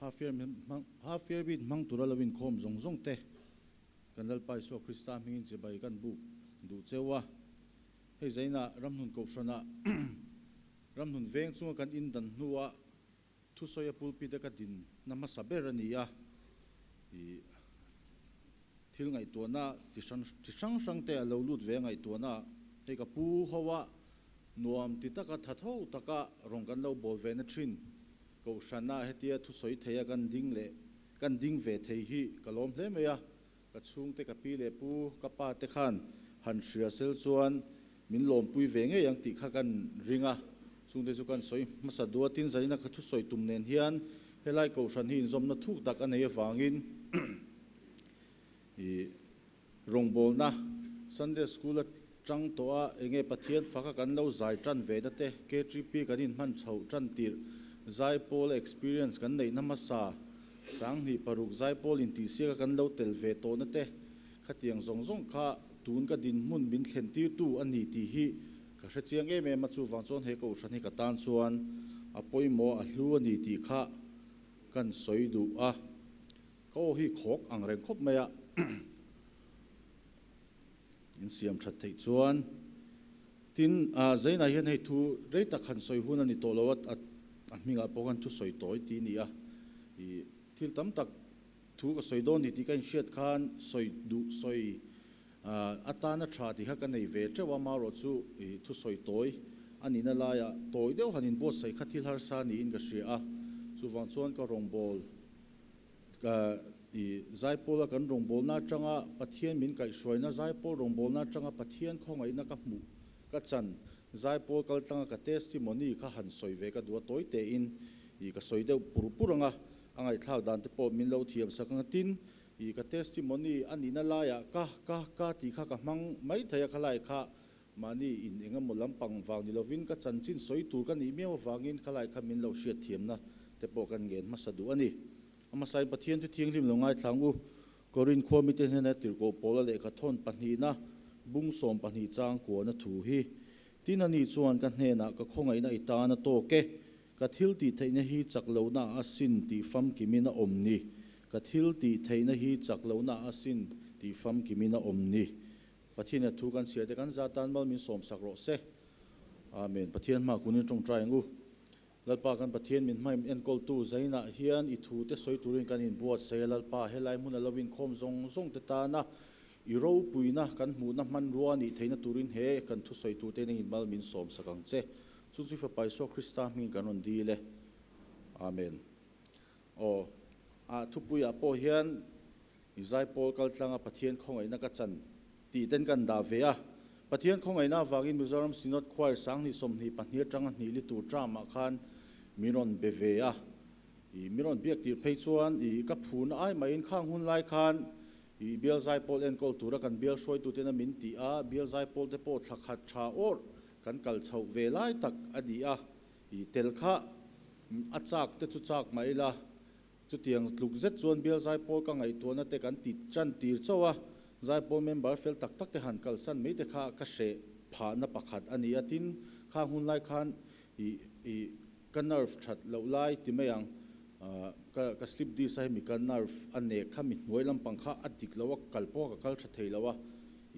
Half year half year bit hmang tura lo inkhawm zawng zawng te kan Lalpa Isua Krista hmingin chibai kan buk duh cheu a. Hei zainah ramhnun kohhranah ramhnun veng chunga kan indan hnua thusawi a pulpit a ka din na hmasa ber a ni a. Ih thil ngaihtuahna ti hrang ti hrang hrang te a lo lut ve a ngaihtuahna hei ka pu ho a nuam ti taka tha tho taka rawn kan lo bawl ve na thin. Kohhrana hetia thusawi thei a kan ding leh kan ding ve thei hi ka lawm hle mai a, ka chhungte ka pi leh pu ka pa te khan han hria sel chuan min lawmpui ve ngei ang tih kha kan ring a, chungte chu kan sawi hmasa duatin zanin a ka thusawi tum nen hian helai kohhran hi inzawmna thuk tak a nei avangin i Rawngbawlna, Sunday School a tang tawh a, enge Pathian faka kan lo zai tan ve na te, KTP kan inhman chhoh tan tirh, Zaipawl a experience kan neihna hmasa, 2006 Zaipawl intihsiaka kan lo tel ve tawh na te, khatiang zawng zawng kha tun ka dinhmun min thlen tirtu a ni tih hi ka hre chiang em em a, chuvang chuan he kohhran hi ka tan chuan a pawimawh a hlu a ni tih kha kan sawi duh a. Ka aw hi khawk ang reng khawp mai a, in siam that theih chuan. Tin, Zainah hian hei thu rei tak han sawi hun a ni tawh lo a, a hmingah pawh khan thu sawi tawi tih a ni a. Ih, thil tam tak thu ka sawi dawn ni tih ka inhriat khan sawi duh sawi atana tha tih kha ka nei ve teuh a, marawh chu ih thu sawi tawi a nihna laiah tawi deuh han inbuatsaih kha thil harsa niin ka hria a, chuvang chuan ka rawngbâwl Ka i Zaipawla kan rawngbawlna atanga Pathian min kaihhruaina, Zaipawl rawngbawlna atanga Pathian khawngaihna ka hmuh ka chan, Zaipawl kal tlanga ka testimony kha han sawi ve ka duh a, tawi tein i ka sawi deuh pur pur anga a ngaihthlak dan te pawh min lo thiam sak anga tin i ka testimony a nihna laiah ka ka ka tih kha ka hmang mai thei a khalai kha mahni in engemaw lampang vang ni lovin ka chanchin sawi tur ka nih miau avangin khalai kha min lo hriatthiamna te pawh kan ngen hmasa duh a ni. A hmasain Pathian thu thianghlim lo ngaithlang u. Korin khua mite hnena tirhkoh Paula lehkha thawn pahnihna bung 12 chang kuana thu hi, Tin ani chuan ka hnenah ka khawngaihna i tan a tawk e, ka thil tih theihna hi chak lohna a sin tih famkimin a awm ni, ka thil tih theihna hi chak lohna a sin tih famkimin a awm ni. Pathian a thu kan chhiar te kan za tan mal min sawmsak rawh se. Amen. Pathian hma kunin tawngtai ang u. Lalpa kan Pathian min hmaim enkawltu Zainah hian i thu te sawi turin kan inbuatsaih a, Lalpa helai hmun a lo inkhawm zawng zawng te tana i ropuina kan hmuhna hmanrua nih theihna turin he kan thusawi tur te nangin mal min sawmsak ang che. Chu chu Fapa Isua Krista hmingin kan rawn dil e. Amen. Aw, a thupuiah pawh hian I zaipawl kaltlanga Pathian khawngaihna ka chan tih ten kan dah ve a. Pathian khawngaihna avangin Mizoram Synod Choir 2022 atanga hnih li tur term ah khan min rawn be ve a. I min rawn biak tir phei chuan i ka phurna ai mahin khang hun lai khan i bial zaipawl enkawl tura kan bial hruaituten a min ti a, bial zaipawl te pawh thla khat tha awrh kan kal chhoh ve lai tak a ni a. I tel kha a chak te chu chak mah ila Chutiang tluk zet chuan bial zaipawl ka ngaihtuahna te kan ti tan tir chauh a, zaipawl member fel tak tak te han kalsan mai te kha ka hreh phahna pakhat a ni a, tin khang hun lai khan ih ih ka nerve that loh lai ti mai ang, ka ka slip disc a hemi ka nerve a nek kha mi hnuai lampang kha a dik lo a, kal pawh ka kal tha thei lo a,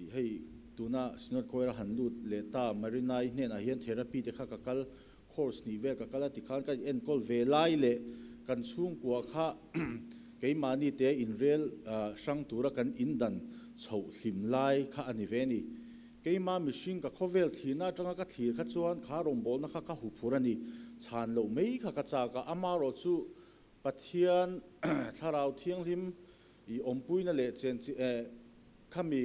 ih hei tuna Synod Choir a han lut leh ta Marina-i hnenah hian therapy te kha ka kal Course nih vel ka kal a tikhan ka enkawl ve lai leh kan chhungkua kha keimahni te inrel hrang tura kan indan chhoh hlim lai kha a ni ve a ni. Keimah mihring ka khawvel thlirna atanga ka thlir kha chuan kha rawngbawlna kha ka huphur a ni. Chhan loh mai kha ka chak a, amaherawh chu Pathian thlarau thianghlim i awmpuina leh chen chi khami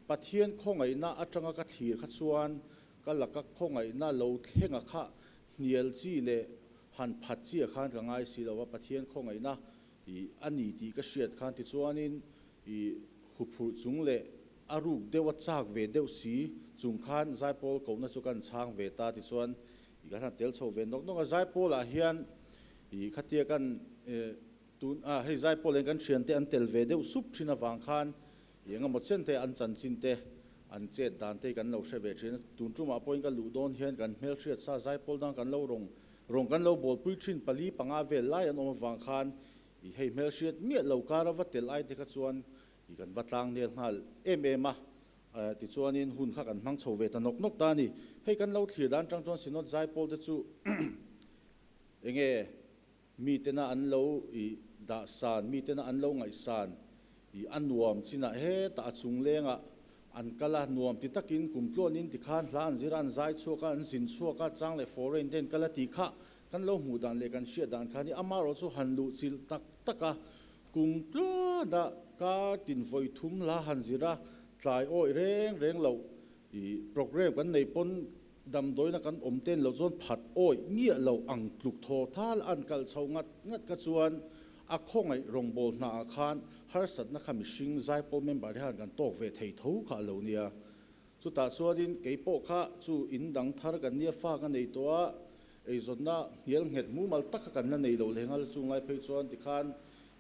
Pathian khawngaihna atanga ka thlir kha chuan Ka laka khawngaihna lo thlenga kha hnial chi leh han phat chi ah khan ka ngai si lo a, Pathian khawngaihna i a ni tih ka hriat khan tichuanin i huphurh chung leh a ruk deuh a chak ve deuh si chung khan Zaipawl kohna chu kan chhang ve ta tichuan i kan han tel chho ve nawk nawk a, Zaipawl ah hian i khatia kan tun a hei Zaipawl ah hian kan thiante an tel ve deuh sup thin avang khan I engemaw chen te an chanchin te, an chet dan te hi kan lo hre ve thin a. Tun tumah pawhin ka luh dawn hian kan hmelhriat sa zaipawl dang kan lo rawng rawng kan lo bawlpui thin pali panga vel lai an awm avang khan I hei hmelhriat miah lo kar a va tel ai te kha chuan i kan va tlang nel nghal em em a. Tichuanin hun kha kan hmang chho ve ta nawk nawk ta a ni. Hei kan lo thlir dan tang chuan Synod Zaipawl te chu enge mitena an lo i dah san, mitena an lo ngaihsan i a nuam chinah hetah a chung lengah an kal a, nuam ti takin kum tluanin tikhan hla an zir a, an zai chhuak a, an zin chhuak a, chang leh foreign te an kal a tih kha kan lo hmuh dan leh kan hriat dan kha a ni. Amaherawh chu han luh chilh tak tak a, kum tluana kar tin vawi thum hla han zir a, tlai awih reng reng loh i programme kan nei pawn Damdawiina kan awm ten lo chuan phat awih miah lo ang tluk thaw thal an kalh chho ngat ngat kha chuan a khawngaih rawngbâwl hnaah khan harsatna kha mihring zaipawl member te khan kan tawk ve thei tho kha a lo nia. Chutah chuanin kei pawh kha chu in dang thar kan nia fa ka nei tawh a, eizawnna hnial nghet mumal tak kha kan la nei lo lehnghal chung lai phei chuan tikhan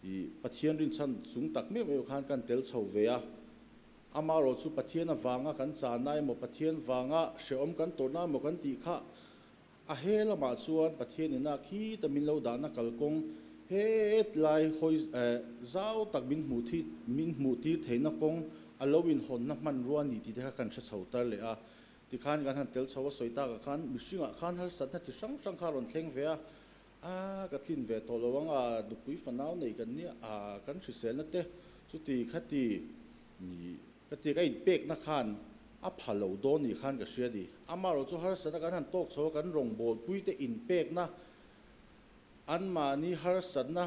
ih Pathian rinchhan chung tak meuh meuh khan kan tel chho ve a. Amaherawh chu Pathian avanga kan chahna emaw Pathian vanga hrehawm kan tawrhna emaw kan tih kha a he lamah chuan Pathian ina khita min lo dahna kalkawng het lai hawi zau tak min hmuh thi min hmuh tir theihna kawng a lo inhawnna hmanrua ni tih te kha kan hre chho tar leh a. Tikhan kan han tel chho a sawi takah khan mihringah khan harsatna chi hrang hrang kha a rawn thleng ve a, a ka tlin ve tawh lo ang a, nupui fanau nei kan nia a, kan hriselna te chuti khati Ni, ka ti ka inpekna khan a pha lo dawn ni khan ka hria ni. Amaherawh chu harsatna kan han tawk chho a, kan rawngbawlpui te inpekna anmahni harsatna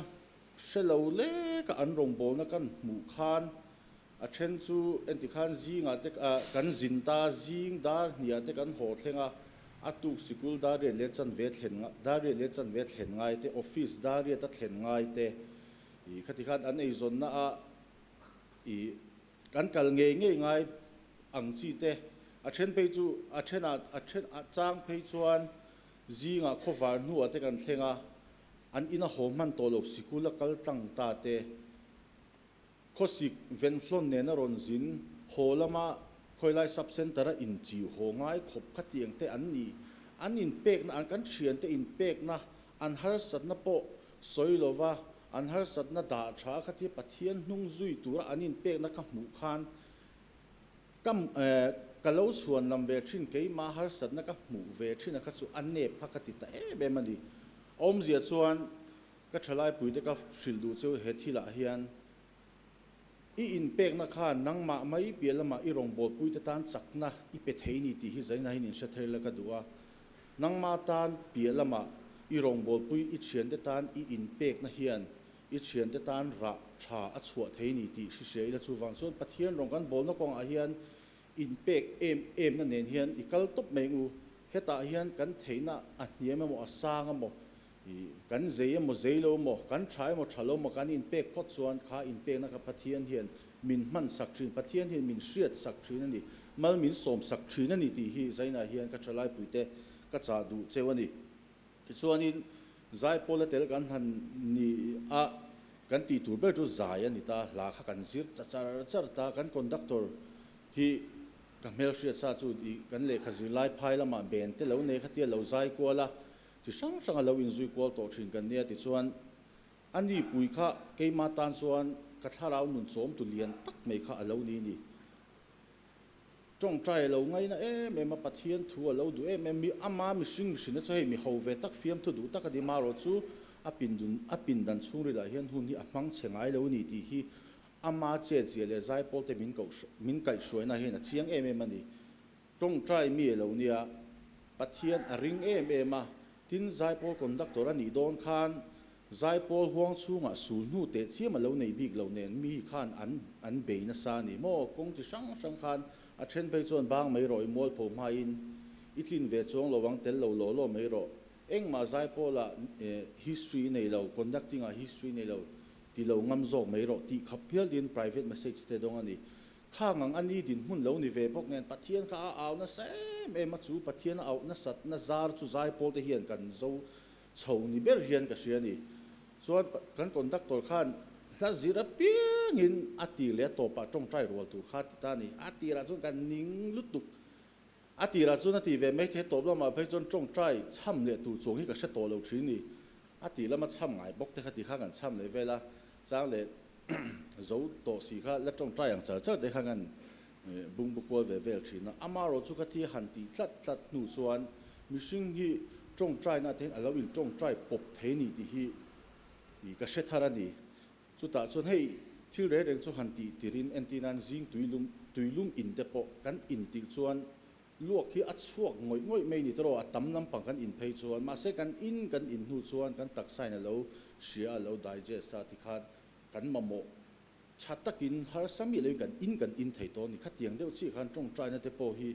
hre lo leka an rawngbawlna kan hmuh khan a then chu enti khan zingah te kan zin ta, zing dar hniah te kan haw thleng a, a tuk sikul dar riat leh chanve thlen dar riat leh chanve thlen ngai te, office dar riat a thlen ngai te, ih khati khan an eizawnna a I kan kal ngei ngei ngai ang chi te, a then phei chu a thenah a then a chang phei chuan zingah khawvar hnuah te kan thleng a, an ina haw hman tawh lo sikul a kal tlang ta te, khawsik venflon nena rawn zin haw lama khawilai sub centre a inchiu haw ngai khawp khatiang te an ni, an inpekna an kan thiante inpekna an harsatna pawh sawi lova an harsatna dah tha kha tia Pathian hnung zui tura an inpekna ka hmuh khan ka ka lo chhuan lam ve thin keimah harsatna ka hmuh ve thin a kha chu a nep kha ka ti ta em em a ni. Awmzia chuan ka thalaipuite ka hrilh duh chu he thilah hian i inpekna khan nangmah mai piah lamah i rawngbawlpuite tan chakna i pe thei ni tih hi zaina hian inhre thei la ka duh a. Nangmah tan piah lamah i rawngbawlpui i thiante tan i inpekna hian i thiante tan rah tha a chhuah thei ni tih hri hria ila chuvang chuan Pathian rawng kan bawlna kawngah hian inpek em emna nen hian i kal tawp mai ang u. Hetah hian kan theihna a hniam emaw a sang emaw i kan zei emaw zei lo emaw kan tha emaw tha lo emaw kan inpek phawt chuan kha inpekna kha Pathian hian min hman sak thin, Pathian hian min hriat sak thin a ni, mal min sawm sak thin a ni tih hi Zaina hian ka thalaipuite ka chah duh cheu a ni. Tichuanin Zaipawla tel kan han ni a, kan tih tur ber chu zai a ni ta, hla kha kan zir cha char char ta, kan conductor hi ka hmelhriat sa chu i kan lehkha zirlai phai lamah ben te lo nei kha tia lo zai kual a, chi hrang hrang a lo inzui kual tawh thin kan nia tichuan A ni pui kha keimah tan chuan ka thlarau nun chawmtu lian tak mai kha a lo ni ni. Tawngtai a lo ngaina em em a, Pathian thu a lo duh em em mi, ama mihring mihrinna chu hei mi ho ve tak, fiamthu duh tak a ni marawh chu a pindun a pindan chhungrilah hian hun hi a hmang chhe ngai lo a ni tih hi ama chetzia leh zaipawl te min koh min kaihhruaina hian a chiang em em a ni. Tawngtai mi a lo nia, Pathian a ring em em a, tin zaipawl conductor a nih dawn khan zaipawl huang chhungah sul hnu teh chiam a lo nei bik lo nen mi khan an an bei nasa a ni maw? Kawng chi hrang hrang khan a then phei chuan bang mai rawh i mualpho hmain i tlin ve chuang lo ang tel lo law law mai rawh. Engmah zaipawlah history i nei lo, conducting ah history i nei lo ti lo ngam zawk mai rawh tih khap hialin private message te dawng a ni. Khang ang a ni dinhmun lo ni ve bawk nen Pathian kha a au nasa em em a, chu Pathian a auh nasat na zar chu zaipawl te hian kan zo chho ni ber hian ka hria a ni. Chuan kan conductor khan hla zir apiangin a tir leh a tawpah tawngtai rual tur kha a ti ta a ni. A tirah chuan kan ning lutuk. A tirah chuan a ti ve mai thei, tawp lamah phei chuan tawngtai chham leh tur chuang hi ka hre tawh lo thin ni. A tih lama chham ngai bawk te kha ti kha kan chham leh vel a, chang leh zo tawh si kha la tawngtai ang char char te kha kan bungbu kual ve vel thin a. Amaherawh chu ka thi han tih tlat tlat hnu chuan mihring hi tawngtaina te hian a lo in tawngtai pawp thei ni tih hi ka hre thar a ni. Chutah chuan hei thil reng reng chu han tih tirin entir nan zing tuilum tuilum in te pawh kan in tih chuan Luak hi a chhuak ngawih ngawih mai ni tawh a tam lampang kan in phei chuan mahse kan in kan in hnu chuan kan taksain a lo hria a lo digest a tikhan kan mamawh tha takin harsa miah loin kan in kan in thei tawh a ni. Khatiang deuh chiah khan tawngtaina te pawh hi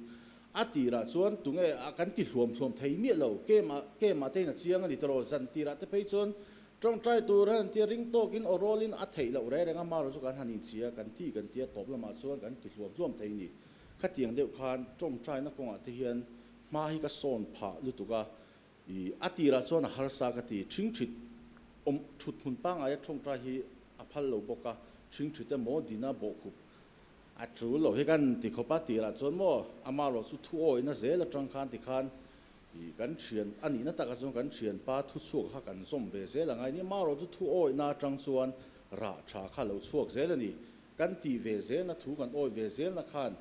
a tirah chuan tunge a kan ti hluam hluam thei miah lo kemah kemah te in a chiang a ni tawh zan tirah te phei chuan tawngtai tur a tia ring tawkin aw rawlin a theih loh reng reng a marawh chu kan han inchhia kan ti kan tia tawp lamah chuan kan ti hluam hluam thei a ni. Khatiang deuh khan tawngtaina kawngah te hian hma hi ka sawn phah lutuk a, i a tirah chuan a harsa ka ti. Thingthit awm thut hmun pangaia tawngtai hi a phal lo bawk a, thingthit emaw dina bawhkhup a tul lo hi kan ti khawp a, tirah chuan maw amaherawh chu thu awihna zel atang khan tikhan i kan thian a nihna takah chuan kan thianpa thu chhuak kha kan zawm ve zel angai ni. Amaherawh chu thu awihna atang chuan rah tha kha lo chhuak zel a ni. Kan tih ve zelna thu kan awi ve zelna khan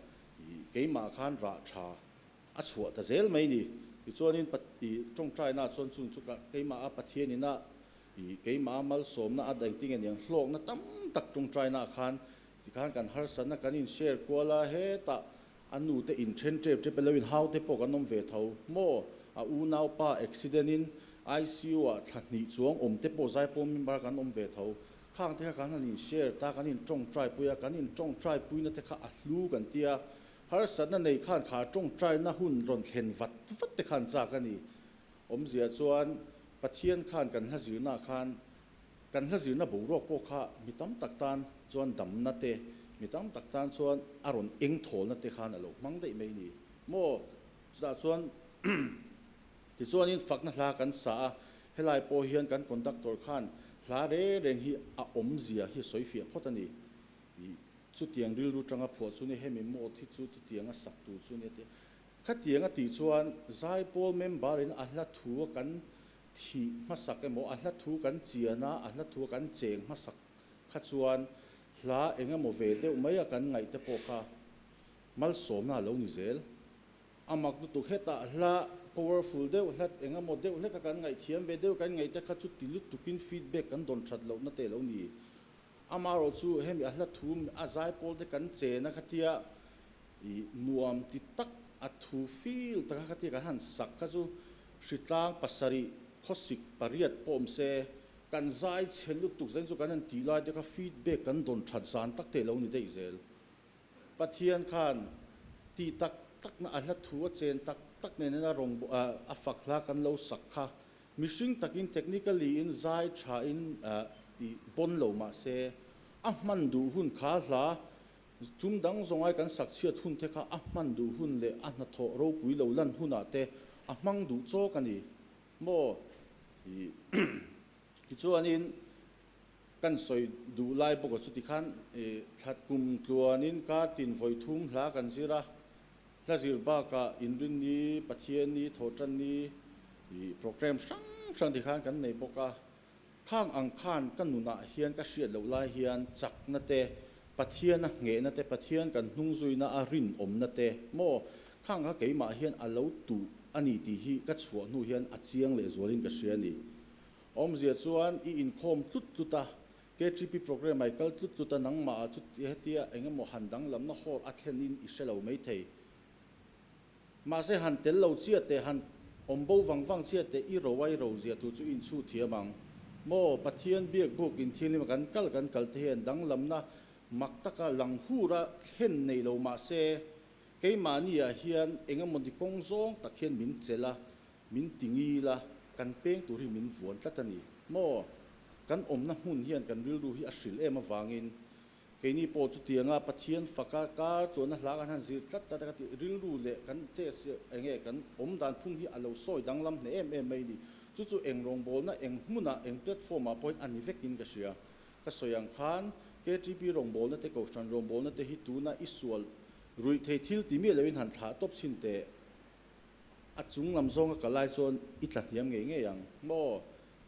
ih keimah khan rah tha a chhuah ta zel mai ni. Tichuanin ih tawngtaina chuan chung chu ka keimah a Pathian ina ih keimah a malsawmna a daih ting aniang hlawkna tam tak tawngtaina khan tikhan kan harsatna kan in share kual a hetah a nu te in then tep tep elo in hau te pawh kan awm ve tho maw a unaupa accident in ICU ah thla hnih chuang awm te pawh zaipawl member kan awm ve tho. Khang te kha kan han in share ta, kan in tawngtai pui a, kan in tawngtai puina te kha a hlu kan ti a, harsatna nei khan kha tawngtaina hun rawn thlen vat vat te khan chak a ni. Awmzia chuan Pathian khan kan hla zirna khan kan hla zirna boruak pawh kha mi tam tak tan chuan damna te, mi tam tak tan chuan a rawn eng thawlna te khan a lo hmang daih mai ni maw? Chutah chuan Tichuanin fakna hla kan sa a, helai pawh hian kan conductor khan hla reng reng hi a awmzia hi sawi fiah phawt a ni. Ih, chutiang rilru tanga phuah chu ni, hemi mode hi chu chutianga sak tur chu ni a ti. Khatiang a tih chuan Zaipawl member in a hla thu a kan thih hmasak emaw, a hla thu kan chian a, a hla thu a kan cheng hmasak kha chuan hla eng emaw ve deuh mai a kan ngaih te pawh kha malsawmna a lo ni zel. A mak lutuk hetah hla powerful deuh hlat eng emaw deuh hlek a kan ngaihthiam ve deuh kan ngaih te kha chu ti lutukin feedback kan dawn that lohna te lo ni. Amaherawh chu hemi a hla thu a zaipawl te kan chen a khatia ih nuam ti tak a thu feel taka khatia kan han sak kha chu hritlang pasarih khawsik pariat pawh awm se kan zai chhe lutuk zen chu kan han tih lai te kha feedback kan dawn that zan tak te lo ni daih zel. Pathian khan tih tak takna a hla thu a chen tak tak nen in a rawng a fak hla kan lo sak kha mihring takin technically in zai tha in i pawn lo mah se a hman duh hun kha hla tum dang zawngai kan sak chhiat hun te kha a hman duh hun leh a hnathawh ropui lo lan hunah te a hmang duh chawk a ni maw i tichuanin Kan sawi duh lai bawk a chuti khan thlat kum tluanin kar tin vawi thum hla kan zir a, hla zir bakah Inrinni, Pathianni, Thawhtanni programme hrang hrang ti khan kan nei bawk a. Khang ang khan ka nunah hian ka hriat loh lai hian chakna te, Pathiana nghehna te, Pathian kan hnungzuina a rinawmna te maw khang kha keimah hian a lo tuh a ni tih hi ka chhuah hnu hian a chiang lehzualin ka hria a ni. Awmzia chuan i inkhawm tlut tlut a, KTP programme ai kal tlut tlut a, nangmah ah chu hetia eng emaw han danglamna hawr a thlen in i hre lo maithei. Mahse han tel lo chiah teh, han awm bo vang vang chiah teh i ro a i ro zia tur chu i inchhu thiam ang. Maw Pathian biak buk inthianghlim a kan kal kan kal te hian danglamna mak taka lang hur a thlen nei lo mahse keimahni ah hian eng emaw ni kawng zawng tak hian min chelh a, Min ti ngil a, kan peng tur hi min vuan tlat a ni maw? Kan awmna hmun hian kan rilru hi a hril em avangin keini pawh chutianga Pathian faka kar tluanna hla kan han zir tlat tlat a ka ti rilru leh kan che enge kan awm dan phung hi a lo sawi danglam hle em em mai a ni. Chu chu eng rawngbawlna eng hmunah eng platform ah pawhin a ni vekin ka hria. Ka sawi ang khan KTP rawngbawlna te Kohhran rawngbawlna te hi tuna i sual ruih thei thil ti miah loin han thlah tawp chhin teh. A chung lam zawnga kal lai chuan i tla hniam ngei ngei ang maw?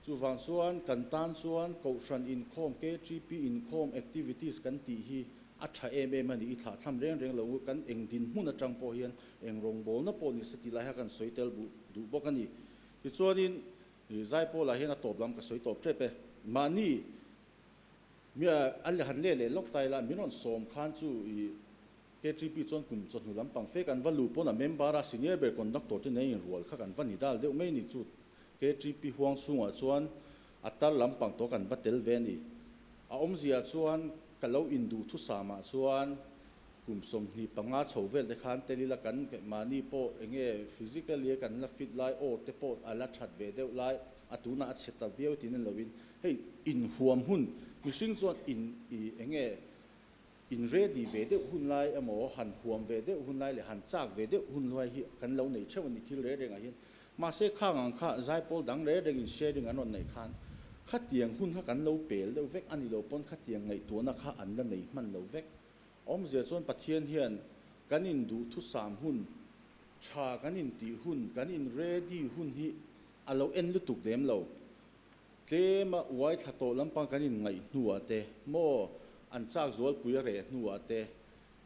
Chuvang chuan kan tan chuan Kohhran inkhawm, KTP inkhawm activities kan tih hi a tha em em a ni. I thlahthlam reng reng lo kan eng dinhmun atang pawh hian eng rawngbawlna pawh ni se tih lai kha kan sawi tel duh bawk a ni. Tichuanin Zaipawl ah hian a tawp lam ka sawi tawp tep e. Mahni mi a han leh leh lawk ta ila min rawn sawm khan chu i KTP chuan kum chawhnu lampang fe kan va luh pawn a member a senior ber conductor te nen inrual kha kan va ni dal deuh mai ni chu KTP huang chhungah chuan a tar lampang tawh kan va tel ve a ni. A awmzia chuan ka lo induh thusamah chuan kum 25 chho vel te khan tel ila kan mahni pawh enge physically a kan la fit lai aw te pawh a la that ve deuh lai a tunah a chhe ta viau tin a ni loin hei inhuam hun mihring chuan in i enge In ready ve deuh hun lai emaw, han huam ve deuh hun lai leh han chak ve deuh hun lai hi kan lo nei theuh a ni thil reng rengah hian. Mahse khang ang kha zaipawl dang reng rengin sharing an rawn neih khan khatiang hun kha kan lo pel deuh vek a ni lo pawn khatiang ngaihtuahna kha an la nei hman lo vek. Awmzia chuan Pathian hian kan induhthusam hun, tha kan intih hun, kan in ready hun hi a lo en lutuk lem lo. Tlema uai thla tawh lampang kan inngaih hnuah te, maw an chak zualpui a reh hnuah te,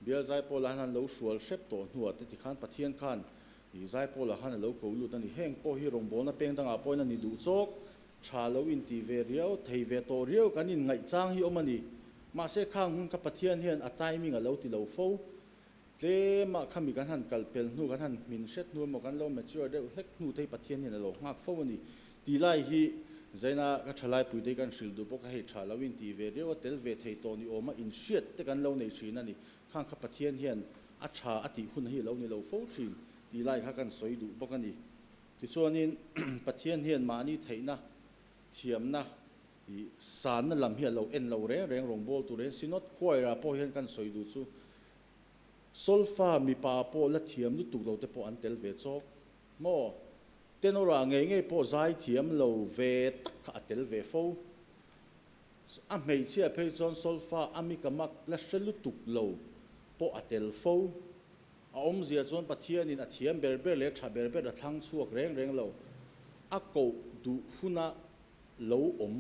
Bial Zaipawla han an lo hrual hrep tawh hnuah te tikhan Pathian khan i Zaipawla khan a lo ko lut a ni. Heng pawh hi rawngbawlna peng dangah pawhin a ni duh chawk, tha lo inti ve riau, thei ve tawh riau kan inngaih chang hi awm a ni. Mahse khang hun kha Pathian hian a timing a lo ti lo fo. Tlema khami kan han kal pel hnu, kan han hmin hret hnu emaw kan lo mature deuh hlek hnu te hi Pathian hian a lo nghak fo a ni. Tih lai hi Zaina ka thalaipui te hi kan hrilh duh bawk a, hei tha lo in tih ve riau a, tel ve thei tawh ni awm a, inhriat te kan lo nei thin a ni. Khang kha Pathian hian a tha a tih hun hi a lo ni lo fo thin tih lai kha kan sawi duh bawk a ni. Tichuanin Pathian hian mahni theihna, thiamna, I sanna lam hi a lo en lo reng reng rawngbawl tur hian Synod Choir ah pawh hian kan sawi duh chu Solfa mipa pawh la thiam lutuk lo te pawh an tel ve chawk maw? Tenor ah ngei ngei pawh zai thiam lo ve tak kha a tel ve fo. A hmeichhia phei chuan Solfa a mikamak la hre lutuk lo pawh a tel fo. A awmzia chuan Pathianin a thiam ber ber leh tha ber ber a thlang chhuak reng reng lo. A koh duh huna Lo awm,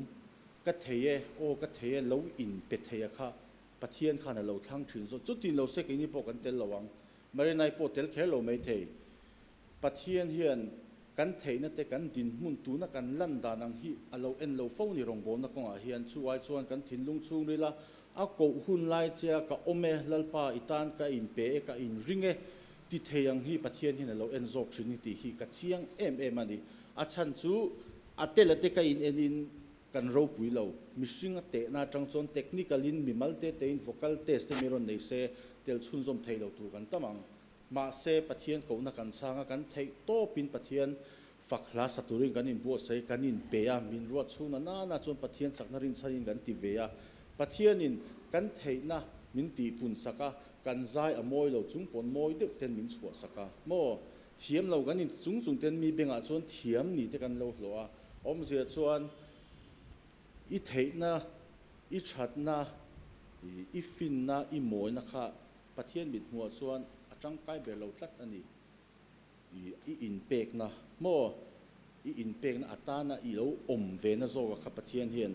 ka thei e, aw ka thei e, lo in pe thei a kha, Pathian khan a lo thlang thin zawk. Chutin lo se keini pawh kan tel lo ang. Marinai pawh tel kher lo mai thei. Pathian hian kan theihna te kan dinhmun tuna kan lan dan ang hi a lo en lo fo ni rawngbawlna kawngah hian. Chu ai chuan kan thinlung chhungril a, a koh hun lai che a ka awm e, Lalpa i tan ka in pe e, ka in ring e ti thei ang hi Pathian hian a lo en zawk thin ni tih hi ka chiang em em a ni. A chhan chu a tel a te ka in en in kan ropui lo. Mihring a tehna atang chuan technical in mimal te te in vocal test te mi rawn nei se tel chhunzawm thei lo tur kan tam ang. Mahse Pathian kohna kan chhang a, kan theih tawp in Pathian fak hla sa turin kan inbuatsaih, kan in pe a, min ruat chhung na nana chuan Pathian chakna rinchhan in kan ti ve a. Pathian in kan theihna min tihpun sak a, kan zai a mawi lo chung pawn mawi deuh ten min chhuah sak a. Maw? Thiam lo kan inti chung chung ten mi bengah chuan thiam ni te kan lo hlawh a, awmzia chuan i theihna, i thatna, i finna, i mawina kha Pathian mit hmuhah chuan a tangkai ber lo tlat a ni. I inpekna maw? I inpekna atana i lo awm ve na zawka kha Pathian hian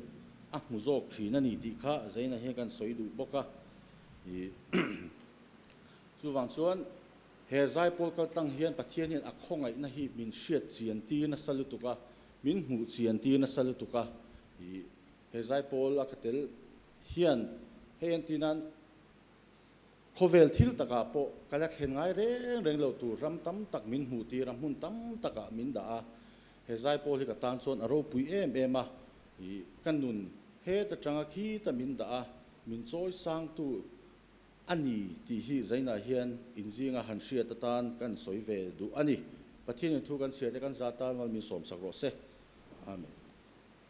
a hmu zawk thin a ni tih kha Zaina hian kan sawi duh bawk a. Chuvang chuan He zaipawl kaltlang hian Pathian hian a khawngaihna hi min hriat chian tir nasa lutuk a, min hmuh chian tir nasa lutuk a. I he zaipawl a ka tel hian hei entir nan khawvel thil takah pawh ka la thlen ngai reng reng lo tur ram tam tak min hmuh tir a, hmun tam takah min dah a. He zaipawl hi ka tan chuan a ropui em em a, i ka nun heta tanga khita min dah a, min chawi sangtu A ni tih hi Zainah hian inzinga han hriat atan kan sawi ve duh a ni. Pathianin thu kan chhiar te kan za tan mal min sawmsak rawh se. Amen.